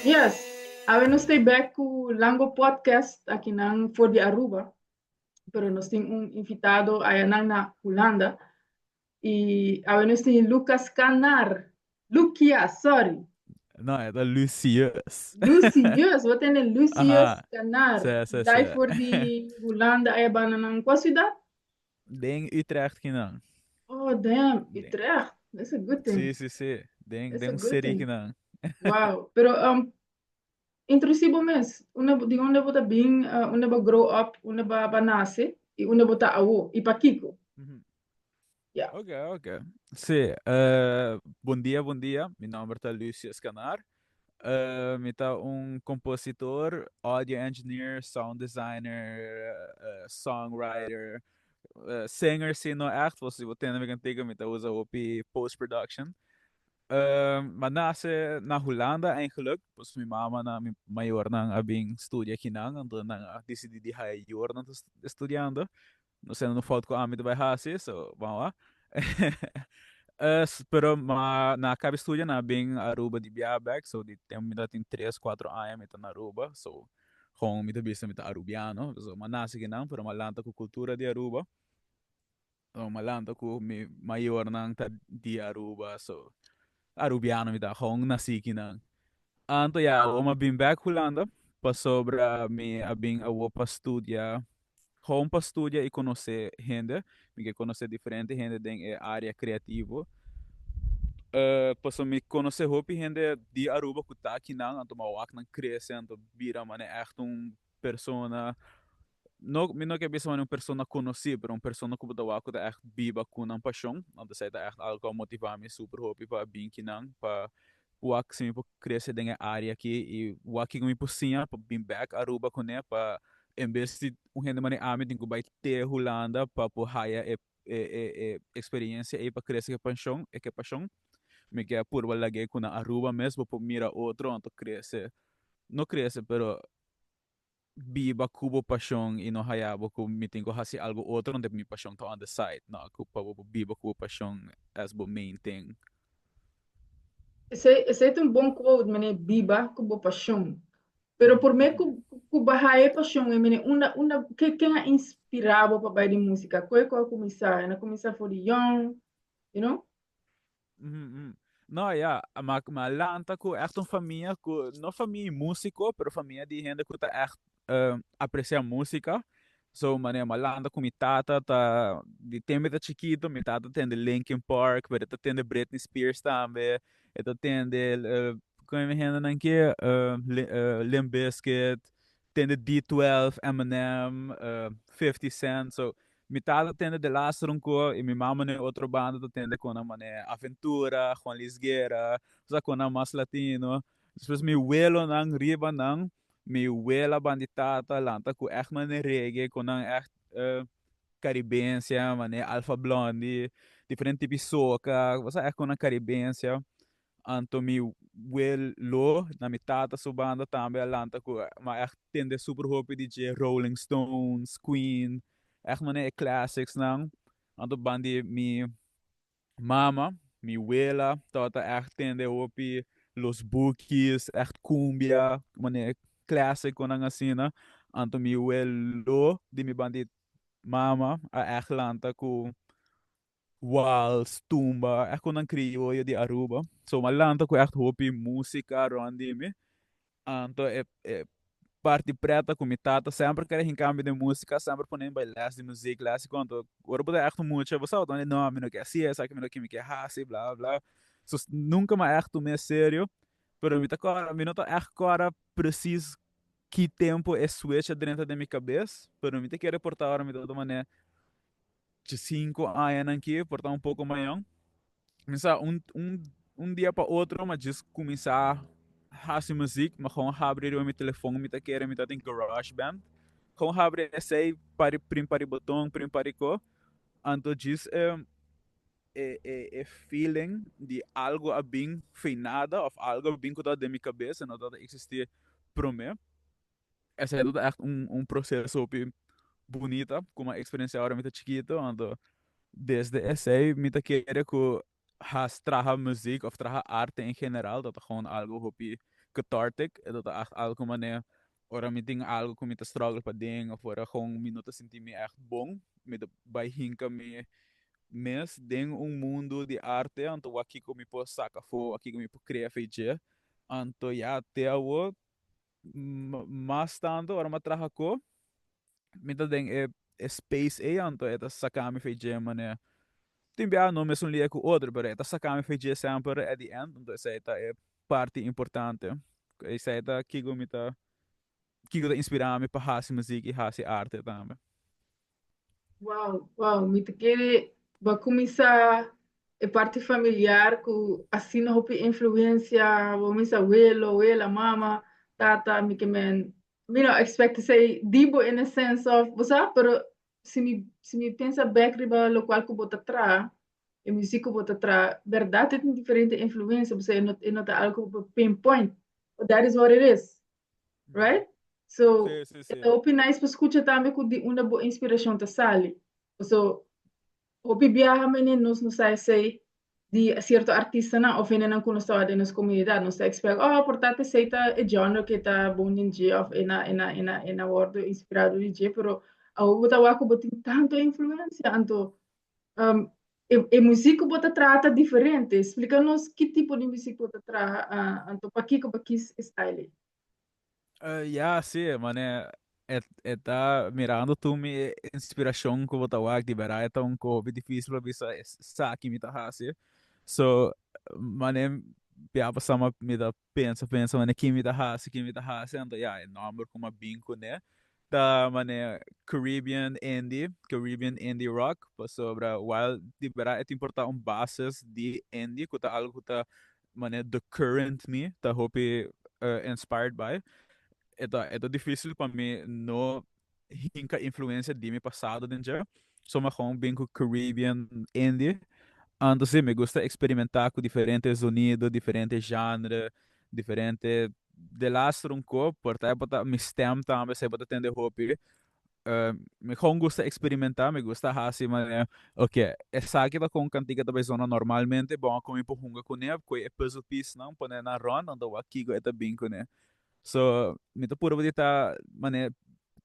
Yes, awe nos ta back ku Lango Podcast akinan for di Aruba. Pero nos tin un invitado ayanan na Hulanda. I awe nos tin Lucas Canar. Lucia, sorry. No, e ta Lucius. Lucius, bo tin Lucius Canar. Si. Dai for di Hulanda, ayanan na kua siudat? Den Utrecht kinan. Oh, damn, Utrecht. That's a good thing. Si. Den, That's den a good city thing. kinan. Wow. Pero introdusi bo mes, di unda bo ta bin, unda bo a grow up, unda bo a nase i unda bo ta awo i pakiko. Yeah. Ok. Si, bon dia, bon dia. Mi nòmber ta Lucius Canar. Mi ta un kompositor, audio engineer, sound designer, songwriter, singer, si no echt, si bo tende mi kantika, mi ta usa hopi post-production. M'a nase na Hulanda eigenlijk. Pues mi mama nan, mi mayornan a bin studia akinan, anto nan a disidí di haya yunan studiando. No sé, no fout ku ami bai hasi, so ban wak. Pero m'a nan a kaba studia, nan a bin Aruba di bia back, so di tempu mi tin 3, 4 aña mi ta na Aruba, so gewoon mi ta bisa mi ta arubiano, so m'a nase akinan, pero m'a lanta ku kultura di Aruba. So, m'a lanta ku mi mayornan ta di Aruba, so arubiano mi ta, gewoon nasi akinan. Anto ja, m'a bin back Hulanda, pasobra mi a bin awo pa studia, gewoon pa studia i konosé hende, mi ke konosé diferente hende den e área kreativo. Paso mi konosé hopi hende di Aruba ku ta akinan, anto m'a wak nan krese, anto bira mane echt un persona, no, mi no ke bisa mane un persona konosí, pero un persona ku bo ta wak ku ta echt biba ku nan pashon. Anto esei ta echt algo ku a motivá mi super hopi pa bin akinan, pa wak si mi por krese den e área aki i wak kiko mi por siña pa bin back Aruba kuné, pa en bes di un hende mane ami tin ku bai te Hulanda pa por haya e eksperensia ei pa krese ku e pashon. Mi ke purba lag'é ku na Aruba mes bo por mira otro anto krese, no krese, pero biba ku bo pashon i no haya bo ku mi tin ku hasi algo otro anto mi pashon ta on the side. No, ku pa bo biba ku bo pashon as bo main thing. Esei ta un bon quote, mane biba ku bo pashon. Pero promé ku bo a haya e pashon, mane unda ken a inspirá bo pa bai den músika? Kon a kuminsá? El a kuminsá for di young? No, ja, m'a lanta ku echt un famia ku no famia músiko, pero famia di hende ku ta echt apresiá músika. So, mane, m'a lanta ku mi tata ta di tempu ta chikitu, mi tata tende Linkin Park, pero ta tende Britney Spears tambe, e ta tende kon e hendenan ke Limp Bizkit, tende D12, Eminem, 50 Cent. So, mi tata tende de laatste ko i mi mama na otro banda ta tende ku mane Aventura, Juan Luis Guerra, so ku mas latino. Despues mi welonan riba nan, mi wela band'i tata lanta ku echt mane reggae, ku nan echt caribensia, mane Alpha Blondy, diferente tipo soca, basta echt ku nan caribensia. Anto mi welo na mi tata su banda tambe a lanta ku ma echt tende super hopi DJ Rolling Stones, Queen, echt mane e classics nan. Anto band'i mi mama, mi wela, tabata echt tende hopi Los Bukis, echt cumbia, mane classic nan asina. Anto mi welo di mi band'i mama a echt lanta ku wals, tumba, echt ku nan krioyo di Aruba. So m'a lanta ku echt hopi músika rònt di mi. Anto e parti preta ku mi tata semper kere hinka mi den músika, semper pone bai les di muziek, les di anto ora bo ta echt mucha, bo sa no, mi no ke hasi esaki, mi no ke, mi ke hasi, bla bla. So nunka m'a echt tum'é serio, pero mi ta kòrda, mi no ta echt kòrda precies ki tempu e switch a drenta den mi kabes, pero mi ta kere por ta ora mi ta mane 5 aña nan ki, por ta un poko mayó. Mi sa un dia pa otro, m'a just kuminsá hasi muziek, m'a gewoon habri riba mi telefòn, mi ta kere mi ta den GarageBand. Gewoon habri esei, pari prim pari boton, prim pari ko. Anto just e feeling di algo a bin fo'i nada of algo a bin ku ta den mi kabes, no ta eksistí promé. Esei ta echt un proseso hopi bunita, ku m'a eksperensiá ora mi ta chikitu, anto desde esei mi ta kere ku has traha muziek of traha arte en general, dat ta gewoon algo hopi cathartic, e ta echt algo manera ora mi tin algo ku mi ta struggle pa den of ora gewoon mi no ta sinti mi echt bon, mi ta bai hinka mi mes den un mundo di arte, anto wak kiko mi por saka afó, wak kiko mi por krea fe dje. Anto ya, te awo mas tanto ora mi a traha ko, mi ta den e space ei, anto e ta saka mi fe dje manera tin biaha no mesun lia ku otro, pero e ta saka mi fe dje semper at the end, anto esei ta e parti importante. Esei ta kiko mi ta kiko ta inspira mi pa hasi muzik i hasi arte tambe. Wow, mi ta kere bo a kuminsá e parti familiar ku asina hopi influensia, bo mis awelo, wela, mama, tata, mi ke men mi no expect esei di bo in a sense of, bo sa, pero si mi pensa bek riba lokual ku bo ta traha, e muzik ku bo ta traha, bèrdat e tin diferente influensia, pasobra e no ta algu ku bo por pinpoint, but that is what it is, right? So, Sí. e ta hopi nice pa skucha tambe ku di unda bo inspirashon ta sali. So, hopi biaha mene nos no sa esei di sierto artistanan òf hendenan ku nos tabata den nos komunidat. Nos ta expect, oh, por ta esei ta e genre ku ta bon den dje òf e na wòrdu inspirá di dje, pero awor bo ta wak ku bo tin tantu influensia, anto e muzik ku bo ta traha ta diferente. Splika nos ki tipo di muzik bo ta traha, anto pakiko bo kies e style ei? Ja, sí, mane, e ta mirando tur mi inspirashon ku bo ta wak di bèrdat e ta un hopi difísil pa bisa esaki mi ta hasi. So, mane, bia pasá mi ta pensa pensa mane kin mi ta hasi, kin mi ta hasi, anto ya e nòmber ku mi a bin kuné ta mane Caribbean Indie, Caribbean Indie Rock, pasobra while di bèrdat e tin por ta un basis di indie ku ta algu ku ta mane the current mi ta hopi inspired by, e ta difísil pa mi no hinka influensia di mi pasado den dje, so mi a gewoon bin ku Caribbean Indie. Anto si, mi gusta eksperimentá ku diferente zonido, diferente genre, diferente delaster un kop, por ta e por ta mi stem tambe, esei bo ta tende hopi. Mi gewoon gusta eksperimentá, mi gusta hasi manera, ok, esaki ta kon kantika ta bai zona normalmente, bon a kon mi por hunga kuné, koe e puzzle piece nan, pone nan rònt, anto wak kiko e ta bin kuné. So, mi ta purba di ta manera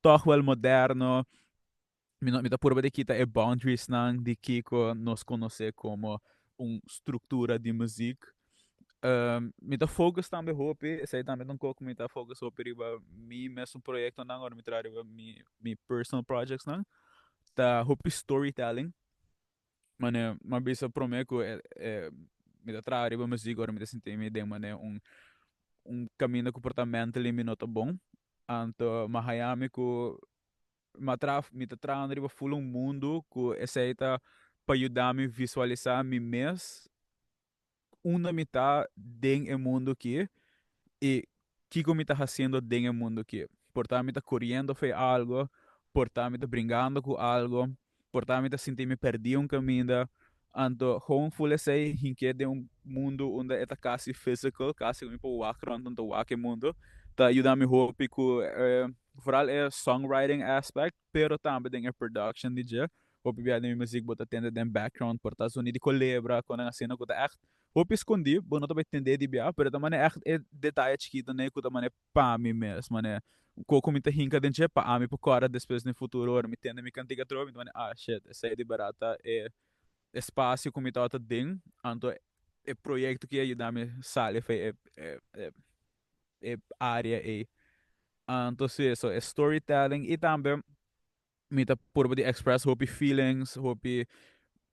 tòg wèl moderno, mi no mi ta purba di kita e boundaries nan di kiko nos konosé komo un struktura di muzik. Mi ta focus tambe hopi, esei tambe ta un kos ku mi ta focus hopi riba mi mesun proyektonan ora mi traha riba mi personal projects nan, ta hopi storytelling. Mane mi a bisa promé ku mi ta traha riba muzik ora mi ta sinti mi den mane un kaminda ku por ta mentally mi no ta bon. Anto mi a haña mi ku mi a traha mi ta trahando riba ful un mundu ku esei ta pa yuda mi visualisá mi mes unda mi ta den e mundu aki i kiko mi ta hasiendo den e mundu aki. Por ta mi ta koriendo fe algo, por ta mi ta bringando ku algo, por ta mi ta sinti mi pèrdí un kaminda. Anto gewoon ful esei hink'é den un mundu unda e ta kasi physical, kasi ku mi por wak rònt anto wak e mundu, ta yuda mi hopi ku vooral e songwriting aspect, pero tambe den e production di dje. Hopi bia den mi muzik bo ta tende den background por ta zoni di kolebra, konan asina ku ta ègt hopi skondí, bo no ta bai tendé di bia, pero ta manera ègt e detaye chikito nei ku ta manera pa mi mes, manera koko mi ta hinka den dje pa ami por kòrda despues den futuro ora mi tende mi kantika atrobe mi ta manera ah shit esei di bèrdat ta e espasio ku mi tabata den, anto e proyekto ki a yuda mi sali for e área ei. Anto si, so e storytelling i tambe mi ta purba di express hopi feelings, hopi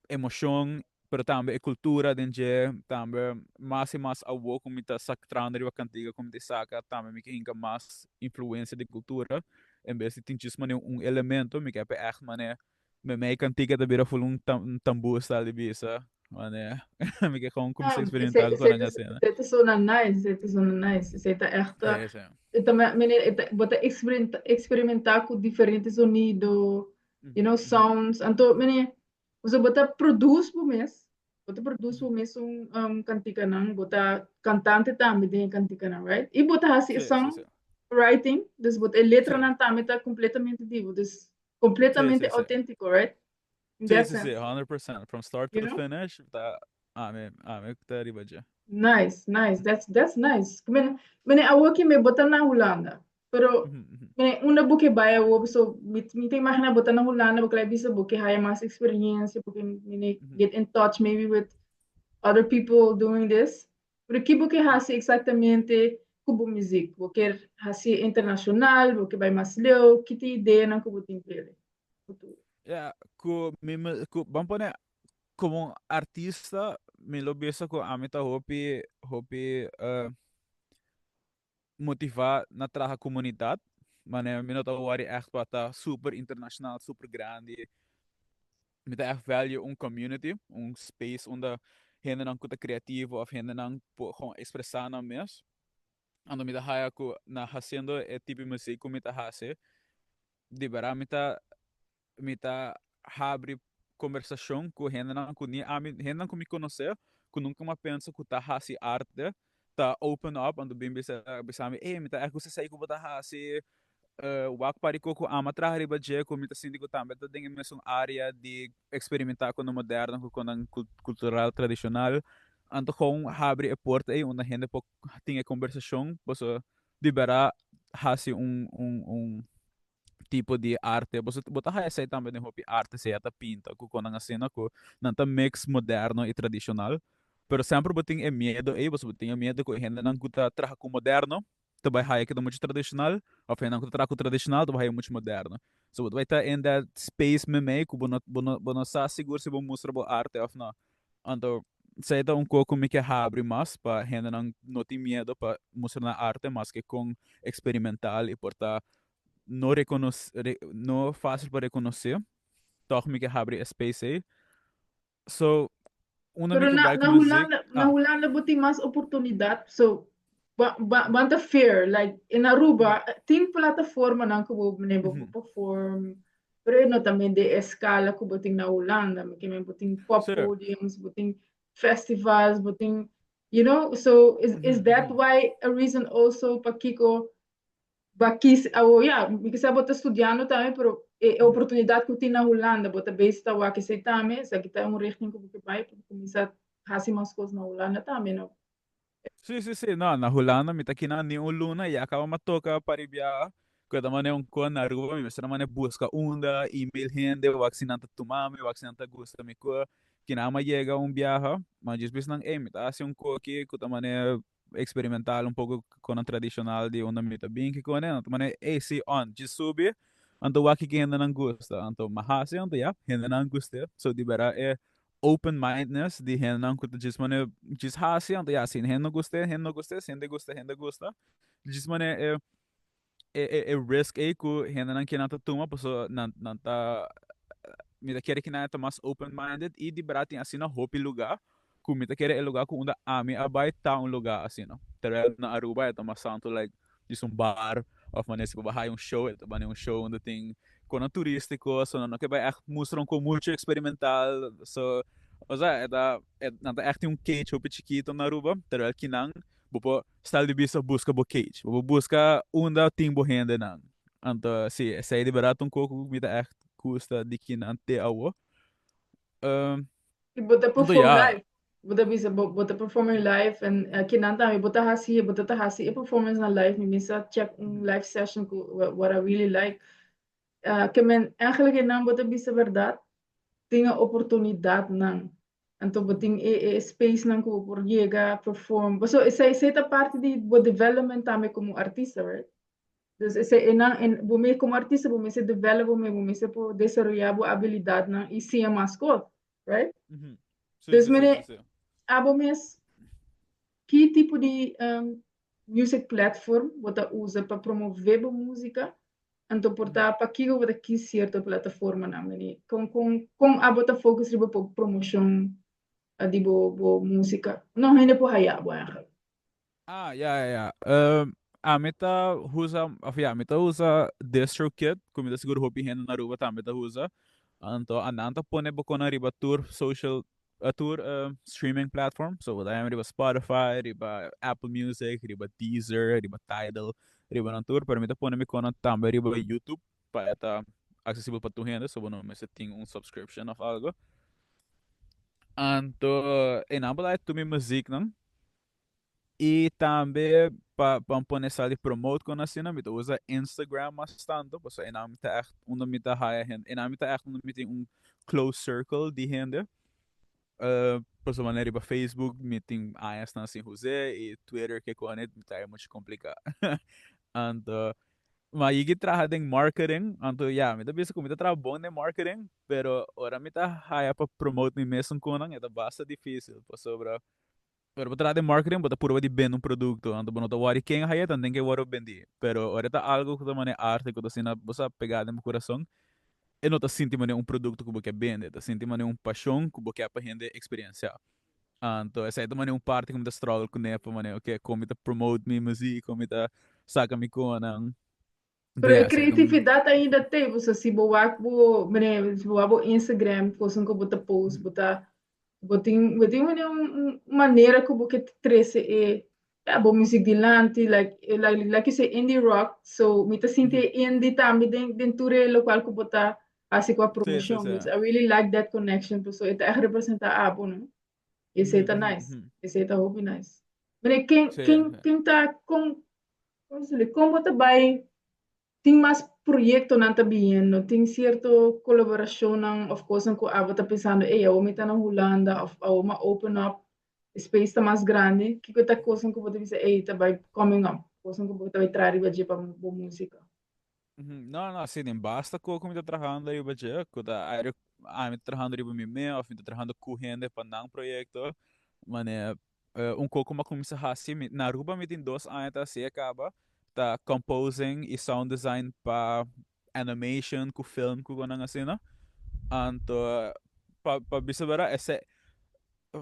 emoshon, pero tambe e kultura den dje, tambe mas i mas awo ku mi ta sak trahando riba kantiga ku mi ta saka, tambe mi ke hinka mas influensia di kultura, en bes di tin djis manera un elemento, mi ke pa ègt manera meimei kantiga ta bira ful un tambú stal di bisa, manera mi ke gewoon kuminsá eksperimentá ku nan asina. Esei ta sona nice, esei ta sona nice, esei ta ègt, Sí. e ta manera e ta bo ta eksperimentá ku diferente sonido, sounds, anto manera pasobra bo ta produce bo mes, bo ta produce bo mesun kantikanan, bo ta kantante tambe den e kantikanan, right? I bo ta hasi e Sí, song sí. writing, dus bo e letranan tambe ta kompletamente di bo, dus kompletamente Sí, sí, sí. outéntiko, right? In Sí, that sí, sense. 100%. From start You to know? finish, ta ami ta riba dje. Nice, nice. That's nice. Men, mene awo ki me bota na Hulanda. Pero mene unda bo ke bai awo, so mi ta imagina bo ta na Hulanda, bo ke bisa bo ke haya mas experiencia, bo ke mene get in touch maybe with other people doing this. Pero ki bo ke hasi exactamente ku bo muziek? Bo ke hasi internacional, bo ke bai mas leu, ki ta idea nan ku bo tin pele? Futuro. Ja, ku mi ku ban pone komo artista, mi lo bisa ku ami ta hopi hopi motivá na traha komunidat. Mane mi no ta wòri ègt pa ta super internashonal, super grandi. Mi ta ègt value un community, un space unda hendenan ku ta kreativo òf hendenan por gewoon ekspresá nan mes. Anto mi ta haya ku na hasiendo e tipo di muzik ku mi ta hasi, di bèrdat mi ta habri kombersashon ku hendenan ku ni ami, hendenan ku mi konosé, ku nunka mi a pensa ku ta hasi arte, ta open up, anto bin bisa bisa mi, "Ey, mi ta ègt gusta esei ku bo ta hasi, wak par di kos ku ami a traha riba dje, ku mi ta sinti ku tambe ta den e mesun área di eksperimentá ku nan moderno ku nan kultural tradishonal." Anto gewoon habri e porta ei unda hende por tin e kombersashon, pasobra di bèrdat hasi un tipo di arte. Bo bo ta haya esei tambe den hopi arte, sea ta pinta ku konan asina ku nan ta mix moderno i tradishonal. Pero semper bo tin e miedo ei, pasobra bo tin e miedo ku e hendenan ku ta traha ku moderno ta bai haya keda muchu tradishonal, òf hendenan ku ta traha ku tradishonal ta bai haya muchu moderno. So bo ta bai ta in that space meimei ku bo no sa sigur si bo mustra bo arte òf no. Anto esei ta un kos ku mi ke habri mas pa hendenan no tin miedo pa mustra nan arte maske kon eksperimental i por ta no rekonosé, no fásil pa rekonosé, tòg mi ke habri e space ei. So, unda mi Pero ke na bai ku na muzik, Hulanda, na ah. Hulanda bo tin mas oportunidat, so ban ta fair, like in Aruba tin plataformanan ku bo bo por perform, pero e no ta men den escala ku bo tin na Hulanda, mi ke men bo tin pop podiums, bo tin festivals, bo tin, so is that why a reason also pakiko ba kis awo? Ya, mi ke sa bo ta studiando tambe, pero e oportunidat ku tin na Hulanda, bo ta bezig ta wak esei tambe, esaki ta un richting ku bo ke bai pa kuminsá hasi mas kos na Hulanda tambe, no? Sí, no, na Hulanda mi ta kina ni un luna ya kaba m'a toka pa ribiaha ku ta mane un kon na Aruba mi mester a mane buska unda, email hende, wak si nan ta tuma mi, wak si nan ta gusta mi ku kina m'a yega un biaha, m'a djis bisa nan, "Ey, mi ta hasi un koki ku ta mane experimental un poco con tradicional di unda mi ta bin ki con anto mane, "Ey, si on djis subi anto wak ki hendenan gusta." Anto m'a hasi, anto ya hendenan gust'e. So di bera e open mindness di hendenan ku ta djis mane djis hasi, anto ya, si hende no gust'e, hende no gust'e, si hende gusta, hende gusta. Djis mane e risk ei ku hendenan kinan ta tuma, pasobra nan ta, mi ta kere kinan ta mas open minded i di berdad tin asina hopi luga ku mi ta kere e luga ku unda ami a bai ta un luga asina. Terwijl na Aruba e ta mas tantu like djis un bar of manera si bo bai haya un show, e ta bani un show unda tin konan turistiko, so nan no ke bai ègt mustra un kos muchu eksperimental. So osea e ta nan ta ègt tin un cage hopi chikito na Aruba, terwijl kinan bo por stal di bista buska bo cage, bo por buska unda tin bo hendenan. Anto si, esei di berdad un kos ku mi ta ègt gusta di kinan te awo. I bo ta Anto perform ya. Live. Bo ta bisa bo ta performing live en kinan tambe bo ta hasi, bo ta hasi e performance na live. Mi mester check un live session ku what I really like. Ke men eigenlijk einan bo ta bisa berdad tin e oportunidadnan. Anto bo tin e space nan ku bo por yega perform. So esei ta parti di bo development tambe komo artista, right? Dus esei einan en bo mes komo artista bo mester develop bo mes, bo mester por desaroyá bo abilidadnan i siña mas kos, right? Sí. Dus sí, sí, mene sí, sí. abo mes, ki tipo di music platform bo ta usa pa promové bo músika? Anto por ta pakiko bo ta kis sierto plataformanan? Mene kon abo ta focus riba bo promoshon di bo músika? No hende por haya bo eigenlijk. Ah, ja. Ami ta usa, of ja, mi ta usa DistroKid, ku mi ta sigur hopi hende na Aruba tambe ta usa. Anto anan ta pone bo konan riba tur social, tur streaming platform. So bo ta riba Spotify, riba Apple Music, riba Deezer, riba Tidal, riba nan tur. Pero mi ta pone mi konan tambe riba YouTube pa e ta aksesibel pa tur hende, so bo no mester tin un subscription of algo. Anto, einan bo ta tur mi muzieknan. I tambe pa pone sa di promote kon asina, mi ta usa Instagram mas tanto, pasobra einan mi ta echt unda mi ta haya hende, einan mi ta echt unda mi tin un close circle di hende. Pasobra manera riba Facebook mi tin añasnan sin us'é i Twitter ke kon mi ta haya mucho kompliká. Anto, ma yigi traha den marketing, anto ya, mi ta bisa ku mi ta traha bon den marketing, pero ora mi ta haya pa promote mi mesun konan e ta basta difísil, pasobra Ora bo traha den marketing bo ta purba di bende un produkto, anto bo no ta wòri ken haye tanten ke wòrdu bendí. Pero ora e ta algu ku ta manera arte ku ta asina bo sa pegá den bo kurason, e no ta sinti manera un produkto ku bo ke bende, e ta sinti manera un pashon ku bo ke pa hende eksperensiá. Anto esei ta manera un parti ku mi ta struggle kuné pa manera oke kon mi ta promote mi muzik, kon mi ta saka mi konan. Pero e creatividad ainda te, bo sa si bo wak bo, mene, si bo wak bo Instagram, kosan ku bo ta post, bo ta, bo tin mene un manera ku bo ke trese e, ja, bo muziek dilanti, like, like you say, indie rock, so mi ta sinti e indie tambe den tur e lokual ku bo ta hasi ku a promoshon. Dus I really like that connection, pasobra e ta ègt representá abo, no? Esei ta nice, esei ta hopi nice. Mene, ken ta, kon, kon bo ta bai tin mas proyektonan ta biniendo, tin sierto kolaborashonnan òf kosnan ku abo ta pensando, ey, awor mi ta na Hulanda òf awor mi a open up, e space ta mas grandi, kiko ta kosnan ku bo ta bisa, ey, ta bai coming up, kosnan ku bo ta bai traha riba dje pa bo músika? No, no, si, den basta ku mi ta trahando riba dje, ku ta aire ami ta trahando riba mi mes òf mi ta trahando ku hende pa nan proyekto, manera un koko mi a kuminsá hasi, mi na Aruba mi tin dos aña ta hasié kaba, ta composing i sound design pa animation ku film ku konan asina. Anto pa bisa bera esei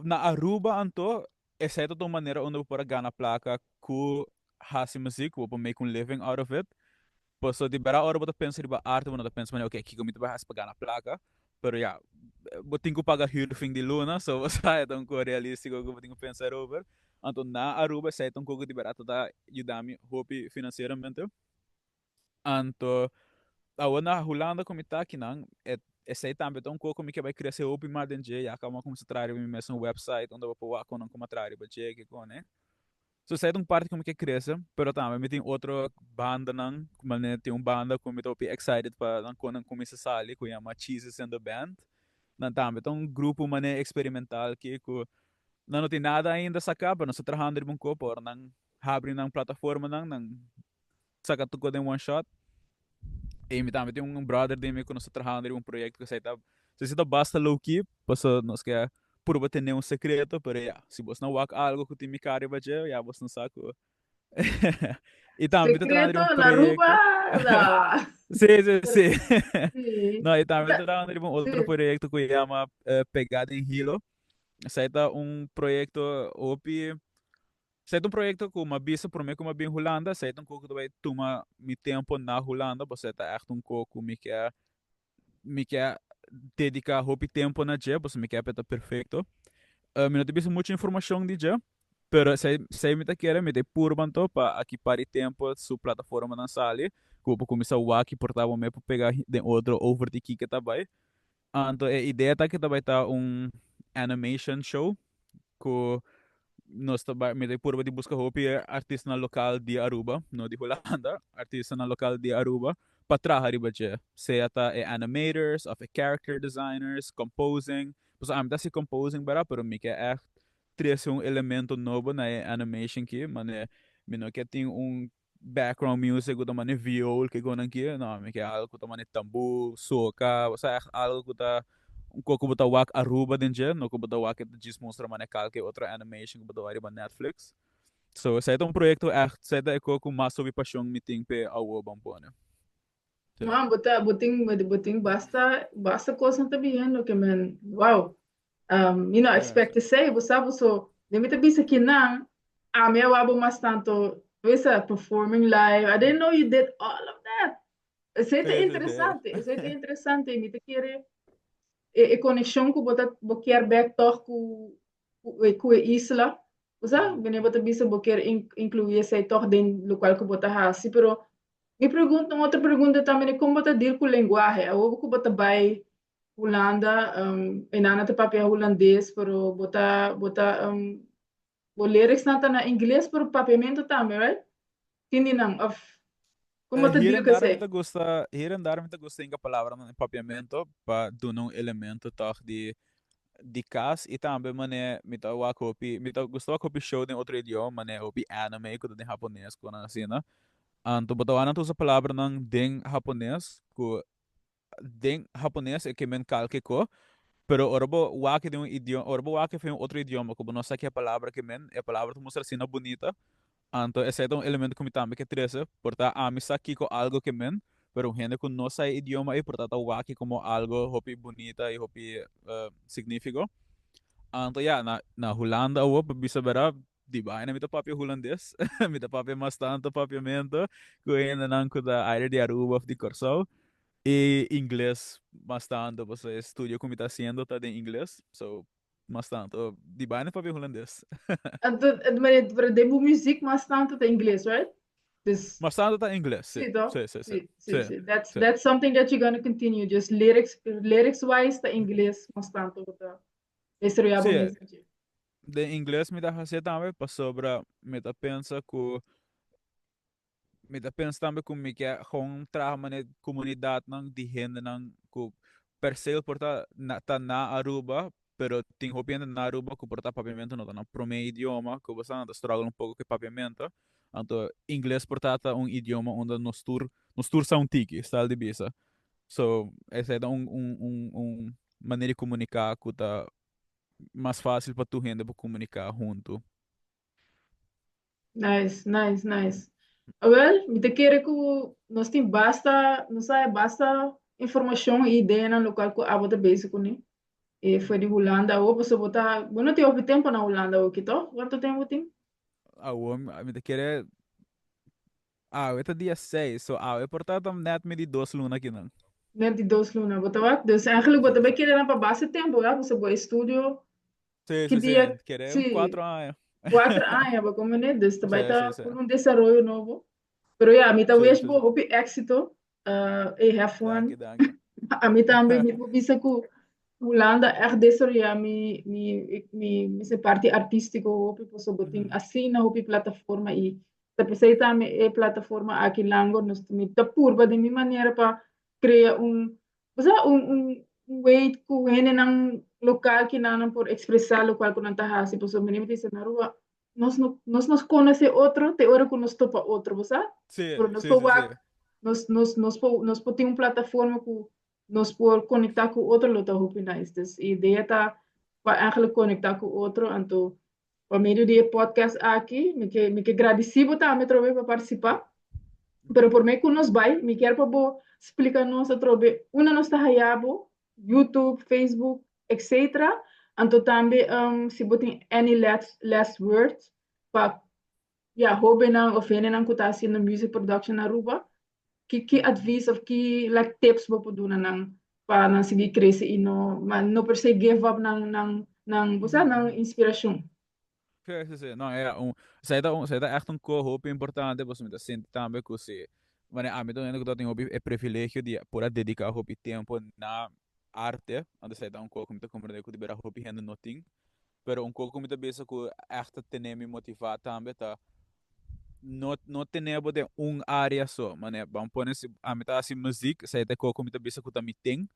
na Aruba anto esei ta un manera unda bo por a gana plaka ku hasi muzik, ku bo por make un living out of it. Pasobra di bera ora bo ta pensa riba arte bo no ta pensa manera ok kiko mi ta bai hasi pa gana plaka, pero ya bo tin ku paga huur fin di luna so bo sa e ta un kos realístiko ku bo tin ku pensa erover. Anto na Aruba esei ta un kos ku di bera ta ta yuda mi hopi finansieramente. Anto awor na Hulanda ku mi ta akinan e esei tambe ta un kos ku mi ke bai krese hopi mas den dje ya kaba mi a kuminsá traha riba mi mesun website unda bo por wak konan ku mi a traha riba dje kiko. So esei ta un parti ku mi ke krese, pero tambe mi tin otro bandanan, manera tin un banda ku mi ta hopi excited pa nan kon nan kuminsa sali ku yama Cheeses and the Band. Nan tambe ta un grupo manera experimental ki ku nan no tin nada ainda saká, pero nos ta trahando riba un kos pa ora nan habri nan plataformanan nan saka tur kos den one shot. I mi tambe tin un brother di mi ku nos ta trahando riba un proyekto ku esei ta esei ta basta low key pasobra nos ke purba tene un sekreto pero ya si bos no wak algo ku tin mi kara riba dje ya bos no sa ku i tambe mi ta trahando riba un Sekreto na Aruba proyekto no. Sí, sí, sí. Sí. No, i tambe mi ta trahando riba un otro proyekto ku yama Pegá den Hilo. Esei ta un proyekto hopi Esei ta un proyekto ku mi a bisa promé ku mi a bin Hulanda, esei ta un kos ku ta bai tuma mi tempu na Hulanda, pasobra e ta ègt un kos ku mi ke dediká hopi tempu na dje, pasobra mi ke pa e ta perfekto. Mi no ta bisa muchu informashon di dje, pero esei mi ta kere, mi ta e purba anto pa aki par di tempu su plataformanan sali, ku bo por kuminsá wak i por ta bo mes por pega den otro over di kiko ta bai. Anto e idea ta ku ta bai ta un animation show ku nos ta bai, mi ta purba di buska hopi artistanan lokal di Aruba, no di Hulanda, artistanan lokal di Aruba pa traha riba dje, sea ta e animators of e character designers, composing, pasobra ami ta hasi composing bera pero mi ke ègt trese un elemento nobo na e animation ki, manera mi no ke tin un background music ku ta mane viool ke konan ki, no, mi ke algo ku ta mane tambú, soca, osea ègt algo ku ta un kos ku bo ta wak Aruba den dje, no ku bo ta wak e ta djis mustra mane kalke otro animation ku bo ta wak riba Netflix. So esei ta un proyekto ègt, esei ta e kos ku mas hopi pashon mi tin p'e awo ban pone. Sí. Man, bo tin basta, basta kosnan ta biniendo ke men, wow. Mi no expect esei, bo sa, so, den mi ta bisa kinan, ami a wak bo mas tanto, bisa, performing live, I didn't know you did all of that. Esei ta interesante, esei ta interesante, i mi ta kere e konekshon ku bo ta, bo kier bek tòg ku e isla, bo sa, wanneer bo ta bisa bo kier inkluí esei tòg den lokual ku bo ta hasi, pero mi pregunta, un otro pregunta tambe, kon bo ta deal ku lenguahe? Awor ku bo ta bai Hulanda, e nan ta papia hulandes, pero bo ta. Bo lyrics nan ta na ingles pero papiamento tambe, right? Tin di nan of como ta Hier deal en cu daar mi esey? ta gusta, hier en daar mi ta gusta hinka palabranan den papiamento pa duna un elemento tòg di kas i tambe manera mi ta wak hopi, mi ta gusta wak hopi show den otro idioma manera hopi anime ku ta den hapones ku nan asina. Anto bo ta wak nan ta usa palabranan den hapones ku den hapones e ke men kalke ko, pero ora bo wak den un idioma, ora bo wak den un otro idioma ku bo no sa ki e palabra ke men, e palabra ta mustra asina bunita, anto esei ta un elemento ku mi tambe ke trese, por ta ami sa kiko algo ke men, pero un hende ku no sa e idioma ei por ta ta wak komo algo hopi bunita i hopi signifiko. Anto ya, na Hulanda awor pa bisa bera, Di baina mi ta papia hulandes. Mi ta papia mas tanto papiamento ku hendenan ku ta either di Aruba of di Kòrsou. I ingles mas tanto pasobra e studio ku mi ta hasiendo ta den ingles. So mas tanto di baina papia hulandes. Anto, pero den bo muziek mas tanto ta ingles, right? Dus Mas tanto ta ingles, sí, sí. toch? Sí, sí, sí. Sí, sí, Sí, sí. That's sí. that's something that you're gonna continue. Just lyrics lyrics wise ta ingles mas tanto bo ta desaroyá bo Sí, mes. Den ingles mi ta hacié tambe pasobra mi ta pensa cu mi ta pensa tambe cu mi ke gewoon traha mane comunidadnan di hendenan cu perceel por ta na ta na Aruba pero tin hopi hende na Aruba cu por ta papiamento no ta nan prome idioma cu bo sa nan ta struggle un poco cu e papiamento anto ingles por ta ta un idioma unda nos tur nos tur sa un tiki style di bisa so esey ta un un un un manera di comunica cu ta mas fácil pa tur hende por comunica hunto. Nice, nice, nice. Awel, mi ta kere ku nos tin basta, nos haya basta informashon i ideanan lokual ku abo ta bezig kuné. E for di Hulanda awo, pasobra bo ta, bo no tin hopi tempu na Hulanda awo, kito? Kuantu tempu bo tin? Awo mi ta kere Awe ta dia seis, so awe por ta ta net mi di dos luna kinan. Net di dos luna, bo ta wak? Dus eigenlijk bo Sí, ta bai sí. keda nan pa base tempu, ya? Pasobra bo estudio Sí, ki sí, dia, sí. Kere un sí, 4 aña. 4 aña bo comprende? Dus ta bai Sí, ta sí, sí. por un desaroyo nobo. Pero ya, mi ta wish bo hopi éxito. Hey, have fun. Danki, danki. Ami tambe, mi por bisa ku Hulanda echt desaroyá mi mi parti artístiko hopi, pasobra bo tin asina hopi plataforma i ta p'esei tambe e plataforma aki Lango nos mi ta purba di mi manera pa krea un osea un way ku hendenan lokal kinan por ekspresá lokual ku nan ta hasi pasobra mi bisa na Aruba nos no nos no konosé otro te ora ku nos topa otro bo sa pero nos por wak nos por tin un plataforma ku nos por konektá ku otro lo ta hopi nice. Dus e idea ta pa eigenlijk konektá ku otro anto pa medio di e podcast aki mi ke gradisí bo tambe atrobe pa partisipá. Pero promé ku nos bai mi kier pa bo splika nos atrobe unda nos ta haya bo, YouTube, Facebook, etc. Anto tambe si bo tin any last words pa ya hóbennan òf hendenan ku ta hasiendo music production na Aruba, ki advies òf ki like tips bo por duna nan pa nan sigui krese i no ma no per se give up nan bo sa nan inspirashon? Sí, sí, sí. No, ja, esei ta echt un ko hopi importante, pasobra mi ta sinti tambe ku si, manera ami ta un hende ku ta tin hopi e privilegio di por a dediká hopi tempu na arte, anto esei ta un ko ku mi ta komprendé ku di bera hopi hende no tin. Pero un ko ku mi ta bisa ku ègt ta tene mi motivá tambe ta no no tene bo den un área so. Manera ban pone si ami ta hasi muzik, esei ta e ko ku mi ta bisa ku ta mi tin,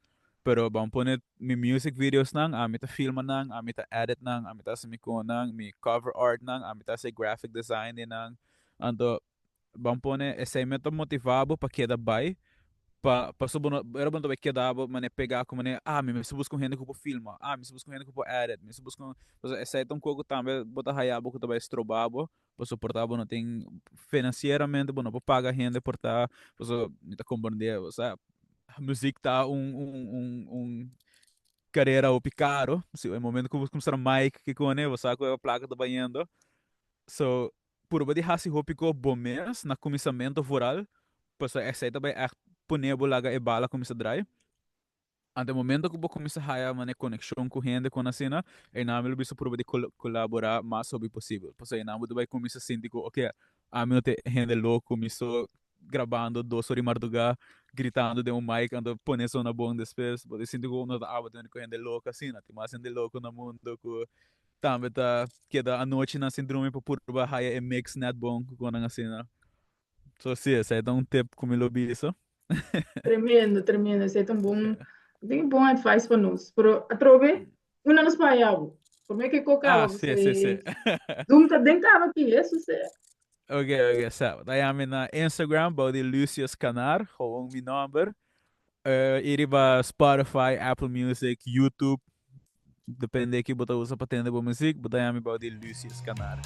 pero ban pone mi music videosnan, ami ta filma nan, ami ta edit nan, ami ta hasi mi konan, mi cover art nan, ami ta hasi e graphic design di nan. Anto Ban pone esei me ta motivá bo pa keda bai, pa pasobra bo no era bo no ta bai keda bo manera pegá ku manera ah mi mester buska un hende ku por filma, ah mi mester buska un hende ku por edit, mi mester buska un pasobra esei ta un kos ku tambe bo ta haya bo ku ta bai stroba bo, pasobra por ta bo no tin financieramente bo no por paga hende por ta pasobra mi ta komprende osea muzik ta un un un un karera hopi karo, si e momento ku bo kuminsá mic kikone bo sa ku e plaka ta bayendo so Purba di hasi hopi ko bo mes na kuminsamentu vooral, pasobra esei ta bai ègt pone bo laga e bala kuminsá drai. Anto e momento ku bo kuminsá haya manera konekshon ku hende kon asina, einan mi lo bisa purba di kolaborá mas hopi posibel. Pasobra einan bo ta bai kuminsá sinti ku oke, ami no ta e hende loko, mi so grabando 2 or di mardugá, gritando den un mic, anto pone sona bon despues. Bo ta sinti ku no ta abo ta ku hende loko asina, tin mas hende loko na mundo ku. Tambe ta keda anochinan sin drumi pa purba haya e mix net bon ku konan asina. So si, esei ta un tip ku mi lo bisa. Tremendo, tremendo. Esei ta un bon, tin bon advice pa nos. Pero atrobe, unda nos por haya bo? Prome ke ko kaba, Ah, si, si, si. Zoom ta den kaba aki, eso si. Ok, ok, sa. Ta haya mi na Instagram bou di Lucius Kanar, gewoon mi nomber. I riba Spotify, Apple Music, YouTube, depende ki bo ta usa pa tende bo muziek, bo ta haya mi bou di Lucius Kanar.